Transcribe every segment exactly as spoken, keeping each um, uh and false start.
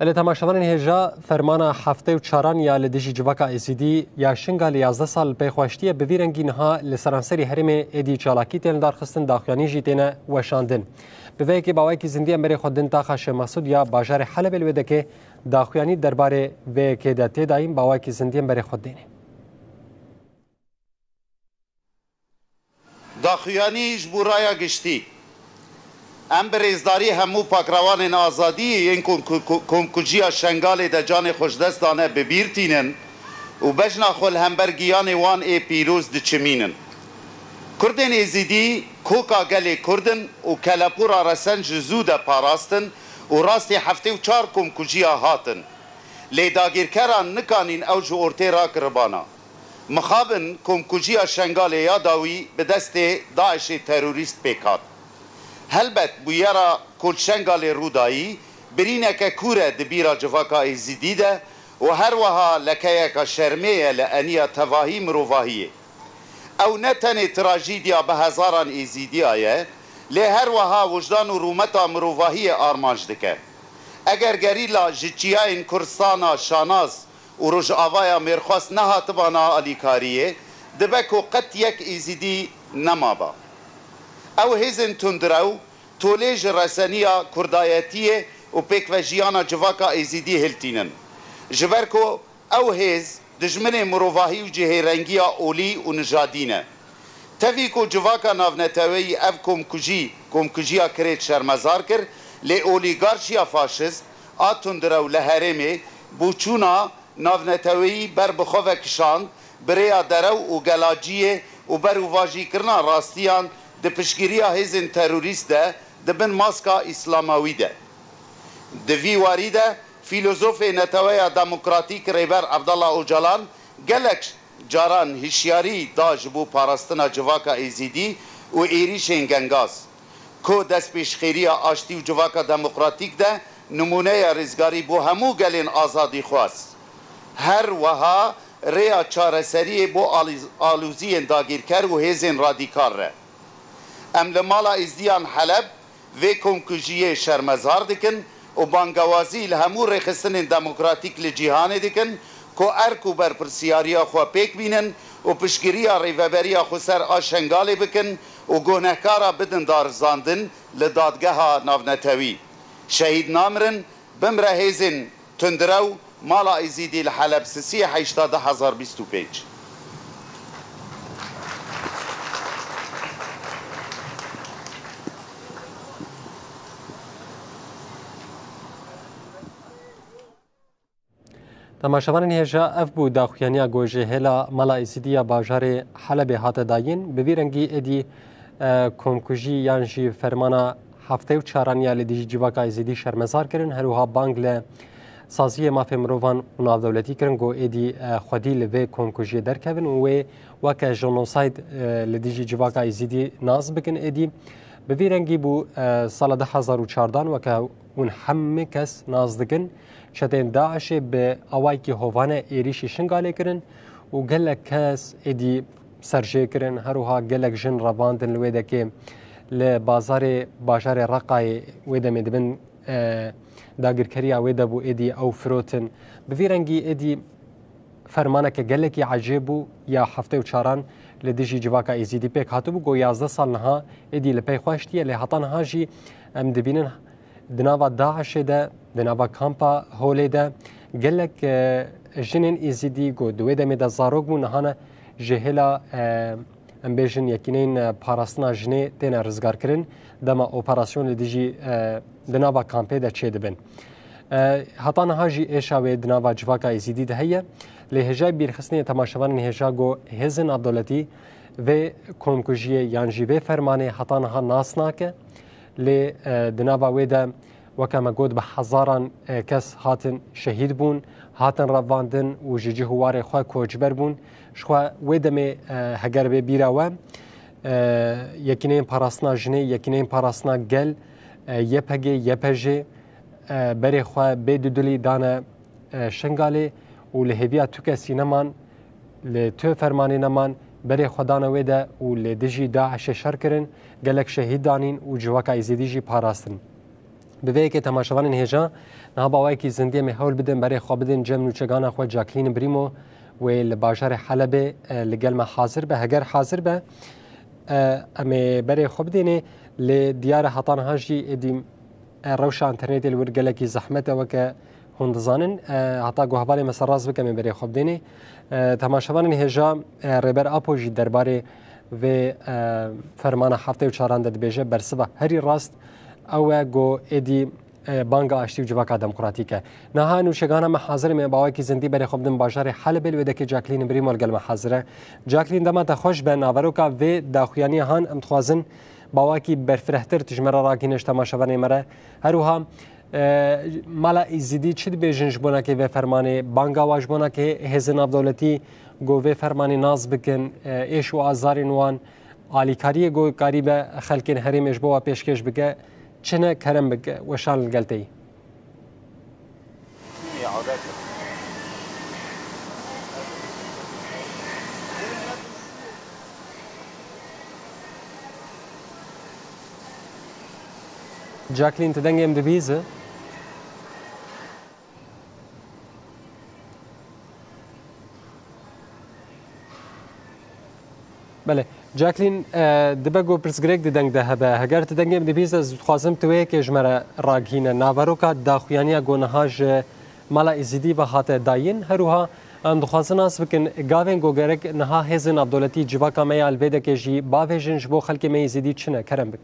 Belê temaşevanên hêja, fermana heftê û çaran ya li dijî civaka Êzîdî ya Şingalê yazdeh sal li pey xwe hiştiye, bi vî rengî niha li seranserî herêmê êdî çalakî tên lidarxistin, daxuyanî jî têne weşandin. Bi vê yekê bi awayekî zindî em berê xwe din taxa Şêx Mesûd ya bajarê Helebê li wê dekê daxuyanî derbarê vê yekê de tê dayîn, bi awayekî zindî em berê xwe dênê. Daxuyanî ji bo raya giştî. Em bi rêzdarî hemû pakrewanên azadiyê yên kom-, ko-, komkujiya Şengalê de canê xwe ji dest dane bi bîr tînin û bejna xwe li hember giyanê wan ê pîroz diçimînin. Kurdên Êzîdî koka gelê Kurd in û kelepûra resen ji zû de parastin û rastî heftê û çar komkujiya hatin. Lê dagîrkeran nikanîn ew ji ortê rakiribana. Mixabin komkujiya Şengalê ya dawî bi destê DAIŞê terorîst pêk hat. Helbet bûyera ku li Şengalê rû dayî, birîneke kûr e di bîra civaka Êzîdî de û her weha lekeyeka şermê ye li eniya tevahî mirovahiyê. Ew ne tenê trajîdya bi hezaran Êzîdiya ye, lê her weha wijdan û rûmeta mirovahiyê armanc dike. Eger gerîla ji çiyayên Kurdistana şanaz û Rojavaya mêrxwest nehatibana alîkariyê, dibe ku qet yek Êzîdî nemaba. Ew hêzên tundrew tolê ji reseniya kurdayetiyê û pêkvejiyana civaka Êzîdî hiltînin. Ji ber ku ew hêz dijminê mirovahî û cihêrengiya olî û nijadî ne. Tevî ku civaka navneteweyî ev komkujî, komkujiya Kirêt şermezar kir, lê olîgarşiya faşist a tundrew li herêmê boçûna navneteweyî ber bi xwe ve kişand, bi rêya derew û gelaciyê û berûvajîkirina rastiyan di piştgiriya hêzên terorîst de di bin maska îslamawî de. Di vî warî de fîlozofê Neteweya Demokratîk Rêber Abdullah Ocalan gelek caran hişyarî da ji bo parastina civaka Êzîdî û êrîşên Gengaz, ku destpêşxêriya aştî û civaka demokratîk de nimûneya rêzgarî bo hemû gelên azadîxwaz. Her weha rêya çareseriyê bo alîz-, alûziyên dagîrker û hêzên radîkal re. Em li mala Êzdiyan Heleb vê komkujiyê şermezar dikin û bangewazî li hemû rêxistinên demokratîk li cîhanê dikin ku erk û berpirsiyariya xwe pêk bînin û piştgiriya Rêveberiya Xweser a Şengalê bikin û guhnehkara bidin darizandin li dadgeha navnetewî. Şehîd namirin, bimre hêzên tundrew, Mala Êzîdî li Heleb, sisiyê heşta du hezar bîst û pênc. Temaşevanên hêja, ev bû daxuyaniya ku ji hêla Mala Êzîdî ya bajarê Helebê hate dayîn. Bi vî rengî êdî, e, komkujî yan jî fermana heftê û çaran ya li dijî civaka Êzîdî şermezar kirin. Her wiha bang li saziyê mafê mirovan û navdewletî kirin ku êdî, e, xwedî li vê komkujiyê derkevin û wê weke jenosayt, e, li dijî civaka Êzîdî nas bikin êdî. Bi vî rengî bû, e, sala du hezar û çardan weke hûn hemî kes nas dikin. Çeteyên DAIŞê bi awayekî hovane êrîşî Şingalê kirin û gelek kes êdî serjê kirin. Her wiha gelek jin revandin li wê dekê li bazarê, bajarê Reqayê wê demê dibin, e, dagirkeriya wê de bû, êdî ew firotin. Bi vî rengî êdî fermaneke gelekî ecêb bû ya heftê û çaran li dijî civaka Êzîdî pêk hatibû, ku yazdeh sal niha êdî li pey xwe hiştiye, lê heta niha jî em dibînin di nava DAIŞê de, di nava kampa Holê de gelek, e, jinên Êzîdî ku di wê demê de zarok bûn, niha ne ji hêla, e, em bêjin yekîneyên, e, parastina jinê têne rizgarkirin, dema operasyon li dijî, e, di nava kampê de çêdibin. E, heta niha jî êşa wê di nava civaka Êzîdî de heye. Lê hêjayî bîrxistinê temaşevanên hêja ku hêzên navdewletî vê komkujiyê yan jî vê fermanê heta niha nas nake. Lê, e, di nava wê de, weke me got, bi hezaran, e, kes hatin şehîd bûn, hatin revandin û ji cih û warê xwe koçber bûn. Ji xwe wê demê, e, heger bê bîra we, e, Yekîneyên Parastina Jinê, Yekîneyên Parastina Gel, e, Y P G, Y P J, e, berê xwe bê dudilî dane, e, Şingalê û li hêviya tu kesî neman, li tu fermanê neman, berê xwe dane wê de û li dijî DAIŞê şer kirin, gelek şehîd danîn û civaka Êzîdî jî parastin. Bi vê yekê temaşevanên hêja, niha bi awayekî zindî em ê hewl bidin berê xwe bidin cem nûçegana xwe Jacqueline Brîmo, wê li bajarê Helebê, e, li gel me hazir be. Heger hazir be, e, em ê berê xwe bidênê, lê diyar e heta niha jî êdî, e, rewşa înternetê li wir gelekî zehmet e, weke hûn dizanin. E, heta ku hevalê me serrast bike, em ê berê xwe bidênê. E, temaşevanên hêja, e, Rêber Apo jî derbarê vê, e, fermana heftê û çaran de dibêje, bersiva herî rast ew e ku êdî, e, banga aştî û civaka demokratîk e. Niha nûçegana me hazir e, em ê bi awayekî zindî berê xwe bidin bajarê Helebê, li wê dekê Jacqueline Brîmo li gel me hazir e. Jacqueline, dema te xweş be, naveroka vê daxuyaniya han em dixwazin bi awayekî berfirehtir tu ji me re ragihîne ji temaşevanê me re. Her wiha, e, mala Êzidî çi dibêjin ji bo nekê vê fermanê? Banga wa ji bo nekê hêzên navdewletî ku vê fermanê nas bikin, e, êş û azarên wan, alîkariyê ku karîbe xelkên herêmê ji bo wa pêşkêş bike, çi ne kerem bike, weşan li gel te yî. Jacqueline, tu dengê min dibihîzî? Belê. Jacqueline, e, dibe ku pirsgirêk di deng de hebe. Heger tu dengê min dibihîzî, ez dixwazim tu wê yekê ji me re ragihîne. Naveroka daxuyaniya ku niha ji mala Êzidî ve hate dayîn, her wiha em dixwazin nas bikin, gavên ku gerek niha hêzên navdewletî civaka me ya li vê dekê jî bavêjin ji bo xelkê me Êzidî çi ne? Kerem bik.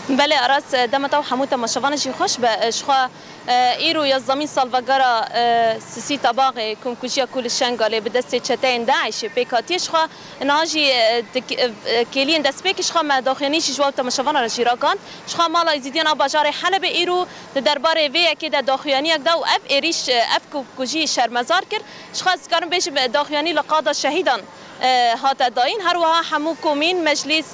Belê Aras, dema te û hemû temaşevanê jî xweş be. Ji xwe, e, îro yazdemîn salvegera, e, Sisî Tabaxê, komkujiya ku li Şengalê bi destê çeteyên DAIŞê pêk hatiye, ji xwe niha jî, e, di k-, e, kêliyên destpêkê ji xwe me daxuyanî jî ji we û temaşevanan re jî ragihand. Ji xwe mala Êzidiyan a bajarê Helebê îro di derbarê vê yekê de daxuyaniyek da û ev êrîş, e, ev komkujî şermezar kir. Ji xwe ez dikarim bêjim, e, daxuyanî li qada şehîdan e, hate dayîn. Her wiha hemû komîn, meclîs,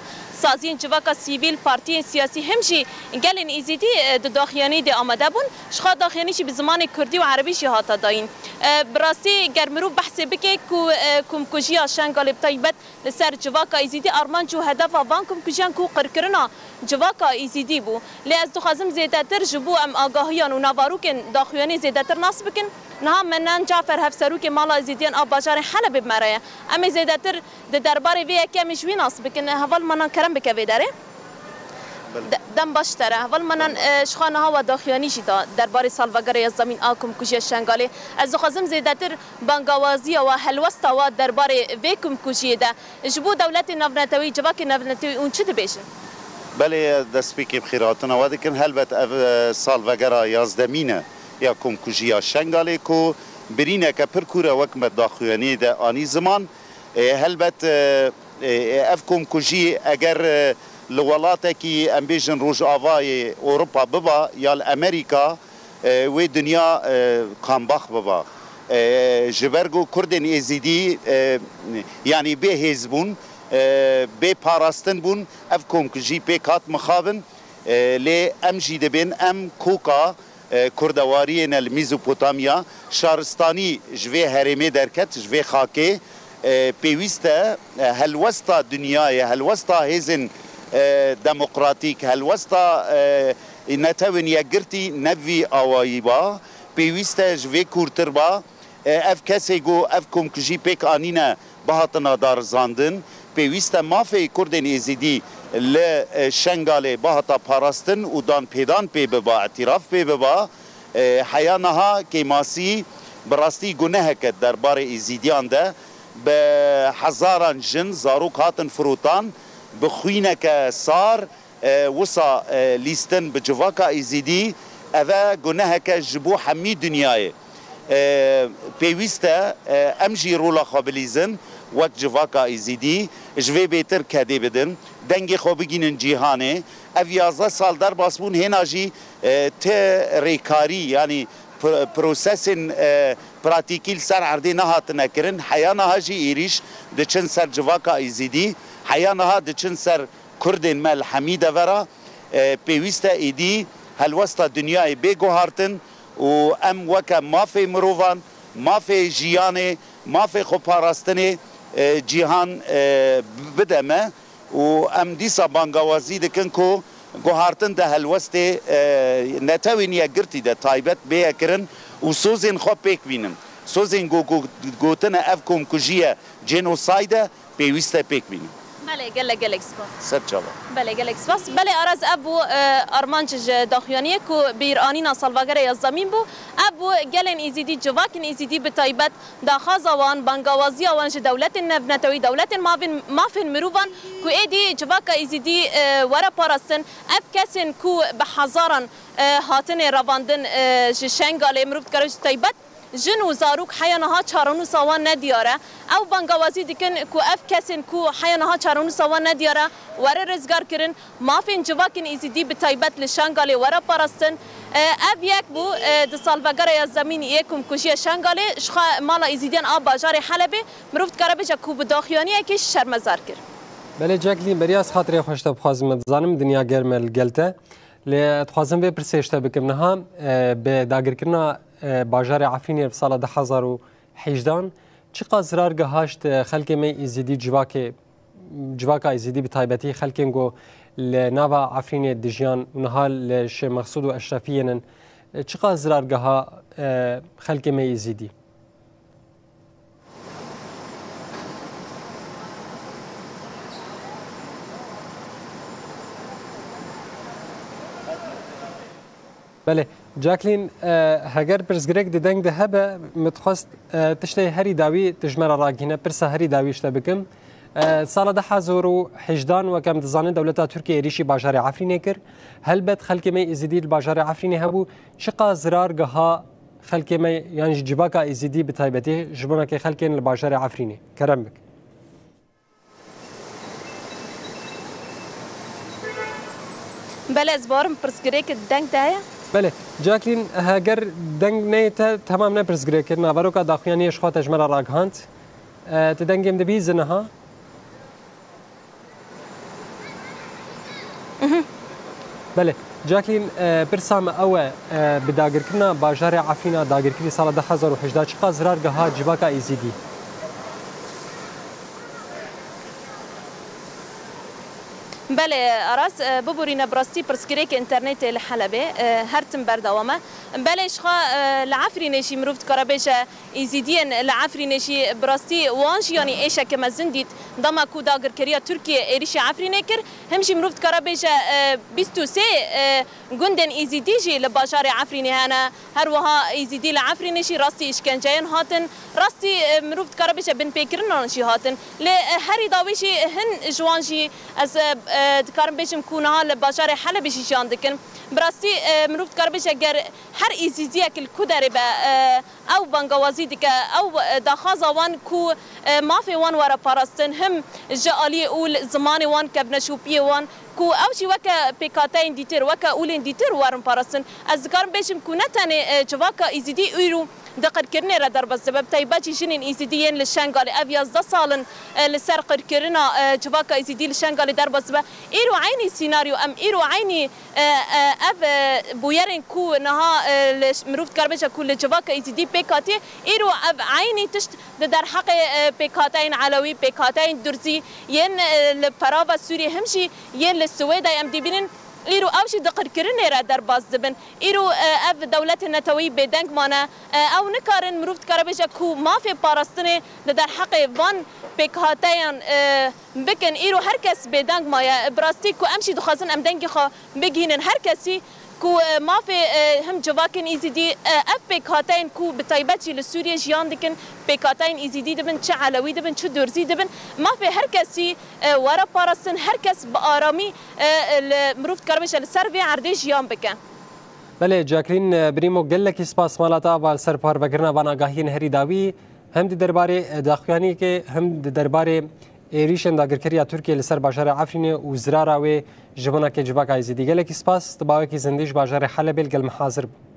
saziyên civaka sivîl, partiyên siyasî, him jî gelên Êzidî, e, di daxuyanî de amade bûn. Ji xwe daxuyanî jî bi zimanê kurdî û erebî jî hate dayîn. E, bi rastî ger mirov behsê bike ku, e, komkujiya Şengalê bi taybet li ser civaka Êzidî armanc û hedefa van komkujiyan ku qirkirina civaka Êzidî bû. Lê ez dixwazim zêdetir ji bo em agahiyan û navarokên daxuyanî zêdetir nas bikin. Niha Menan Cafer, hevserokê mala Êzidiyan a bajarê Helebê bi me re ye. Em ê zêdetir di derbarê vê yekê em ê ji wî nas bikin. Heval Menan, kerem bike vê derê. Belê. De-, dem baş te re. Heval Menan, Dem baş. e, ji xwe niha we daxuyanî jî da derbarê salvegerê yazdemîn a komkujiya Şengalê. Ez dixwazim zêdetir bangawaziya we, helwesta we derbarê vê komkujiyê de ji bo dewletên navnetewî, civakên navnetewî hûn çi dibêjin? Belê, ez destpêkê bi xêrhatina we dikim. Helbet ev, e, salvegera yazdemîn e ya komkujiya Şengalê ku birîneke pir kûr e wek me daxuyaniyê de anî ziman. E, helbet, e, e, ev komkujî eger, e, li welatekî, em bêjin, Rojavayê Ewropa biba ya li Amerîka, e, wê dinya, e, kambax biba. E, ji ber ku Kurdên Êzidî, e, yanî bê hêz bûn, e, bê parastin bûn, ev komkujî pêk hat mixabin. E, lê em jî dibên em koka, e, kurdewariyê ne li Mîzopotamya, şaristanî ji vê herêmê derket, ji vê xakê, e, pêwîst e, e, helwesta dinyayê, helwesta hêzên, e, demokratîk, helwesta, e, Netewên Yekgirtî ne vî awayî ba, pêwîst e ji vê kûrtir ba. E, ev kesê ku ev komkujî pêk anîne bihatina darizandin, pêwîst e mafê Kurdên Êzidî li, e, Şengalê bihata parastin û danpêdan pê biba, îtîraf pê biba. E, heya niha kêmasî bi rastî guneheke derbarê Êzîdiyan de bi hezaran jin, zarok hatin firotan, bi xwîneke sar, e, wisa, e, lîstin bi civaka Êzîdî, ev e guneheke ji bo hemî dinyayê. E, pêwîst e, e, em jî rola xwe bilîzin, wek civaka Êzîdî, ji vê bêtir kedê bidin, dengê xwe bigînin cîhanê. Ev yazdeh sal derbas bûn, hêna jî, e, ti rêkarî, yanî pr-, prosesên, e, pratîkî li ser erdê nehatine kirin. Heya niha jî êrîş diçin ser civaka Êzîdî, heya niha diçin ser Kurdên me li hemî devera, e, pêwîst e êdî helwesta dinyayê bê guhartin û em weke mafê mirovan, mafê jiyanê, mafê xweparastinê, e, cîhan, e, bide me. Û em dîsa bangawazî dikin ku guhartin de helwestê, e, netewên yekgirtî de taybet bêye kirin û sozên xwe pêk bînin. Sozên ku, ku gotine ev komkujî ye, cênosayde, pêwîst e pêk bînin. Belê, gelek, gelek spas. Ser çava. Belê, gelek spas. Belê, Aras, ev bû, e, armanc ji daxuyaniyê ku bîranîna salvegera yazdemîn bû. Ev bû gelên Êzidî, civakên Êzidî bi taybet daxwaza wan, bangawaziya wan ji dewletên navnetewî, dewletên mavên, mafên mirovan ku êdî civaka Êzidî, e, were parastin. Ev kesên ku bi hezaran, e, hatine revandin, e, ji Şengalê, mirov dikare ji taybet jin û zarok heya niha çarenûsa wan nediyar e. Ew bangawazî dikin ku ev kesên ku heya niha çarenûsa wan nediyar e, were rizgar kirin, mafên civakên Êzidî bi taybet li Şengalê were parastin. E, ev yek bû, e, di salvegera yazdemîn yê komkujiya Şengalê, ji xwe mala Êzîdiyan a bajarê Helebê, mirov dikare bêje ku bi daxuyaniyekê şermezar kir. Belê Jacqueline, beriya ez xatirê xwe ji te bixwazim, ez dizanim dinya germ e li gel te. Lê dixwazim vê pirsê ji te bikim. Niha, e, bi dagirkirina, e, bajarê Efrînê li sala du hezar û hejdan çiqas zirar gihişt, e, xelkê me Êzîdî, civakê, civaka Êzîdî bi taybetî, xelkên ku li nava Efrînê dijiyan û niha li Şêx Mexsûd û Eşrefiyê nin, e, çiqas zirar giha, e, xelkê me Êzîdî? Belê, Jacqueline, e, heger pirsgirêk di deng de hebe, min dixwest, e, tiştê herî dawî tu ji me re ragihîne, pirsa herî dawî ji te bikim. E, sala du hezar û hejdan, weke em dizanin, dewleta Tirkiyê êrîşî bajarê Efrînê kir. Helbet xelkê me Êzîdî li bajarê Efrînê hebû. Çiqas zirar giha xelkê me yan jî civaka Êzîdî bi taybetî ji bonakê xelkên li bajarê Efrînê? Kerem bik. Belê, ez barim pirsgirêk deng te heye? Belê. Jacqueline, heger deng neyê te, temam ne pirsgirêk kir. Naveroka daxuyaniyê ji xwe te ji me re ragihand. E, tu dengê min dibihîzî niha? Mhm. Belê. Jacqueline, e, pirsa me ew e, e, bi dagirkirina bajarê Efrîna dagirkirî sala du hezar û hejda çiqas zirar giha civaka Êzîdî? Belê, Aras, e, biborîne, bi rastî pirsgirêk înternetê li Helebê, e, her tim berdewam e. Belê, ji xwe, e, li Efrînê jî mirov dikare bêje, Êzîdiyên li Efrînê jî bi rastî wan jî yanî êşeke mezin dît. Dema ku dagirkeriya Tirkiyê êrîşê Efrînê kir, him jî mirov dikare bêje, e, bîst û sê, e, gundên Êzîdî jî li bajarê Efrînê hene. Her wiha Êzîdî li Efrînê jî rastî îşkenceyan hatin, rastî, e, mirov dikare bêje binpêkirinan jî hatin. Lê, e, herî dawî jî hin ji wan jî ez, e, e, dikarim bêjim ku niha li bajarê Helebê jî jiyan dikin. Bi rastî, e, mirov dikare bêje ger her Êzîdiyek li ku derê be, e, ew bangawazî dike, ew, e, daxwaza wan ku, e, mafê wan were parastin, him ji aliyê ûl, zimanê wan, kevneşopiyê wan, ku ew jî weke pêkhateyên dîtir, weke ûlên dîtir werin parastin. Ez dikarim bêjim ku ne tenê, e, civaka Êzîdî îro di qirkirinê re derbas dibe, bi taybet jî jinên Êzîdî yên li Şengalê, ev yazdeh sal in, e, li ser qirkirina, e, civaka Êzîdî li Şengalê derbas dibe. Îro eynî sînaryo, em îro eynî, e, e, ev, e, bûyerên ku niha, e, li ş-, mirov dikare bêje ku li civaka Êzîdî pêk hatiye, îro ev eynî tişt di derheqê, e, pêkhateyên Elewî, pêkhateyên Durzî, yên, e, li perava Sûriyê, him jî yên li Swêdayê em dibînin, îro ew jî di qirkirinê re derbas dibin. Îro, e, ev dewletên neteweyî bêdeng mane. E, ew nikarin, mirov dikare bêje ku mafê parastinê di derheqê van pêkhateyan, e, bikin. Îro her kes bêdeng maye. Bi rastî ku em jî dixwazin em dengê xwe bigihînin her kesî ku, e, mafê, e, him civakên Êzîdî, e, ev pêkhateyên ku bi taybet jî li Sûriyê jiyan dikin, pêkhateyên Êzîdî dibin, çi Elewî dibin, çi Durzî dibin, mafê her kesî, e, were parastin, her kes bi aramî, e, e, li, mirov dikare bêje li ser vê erdê jiyan bike. Belê, Jacqueline, e, Brîmo, gelekî spas mala te ava li ser parvekirina van agahiyên herî dawî, hem di derbarê, e, daxuyaniyekê, hem di derbarê êrîşên dagirkeriya Tirkiyê li ser bajarê Efrînê û zirara wê ji bonakê civaka Êzîdî. Gelekî spas, tu bawekî zindî ji bajarê Helebê li gel me hazir bû.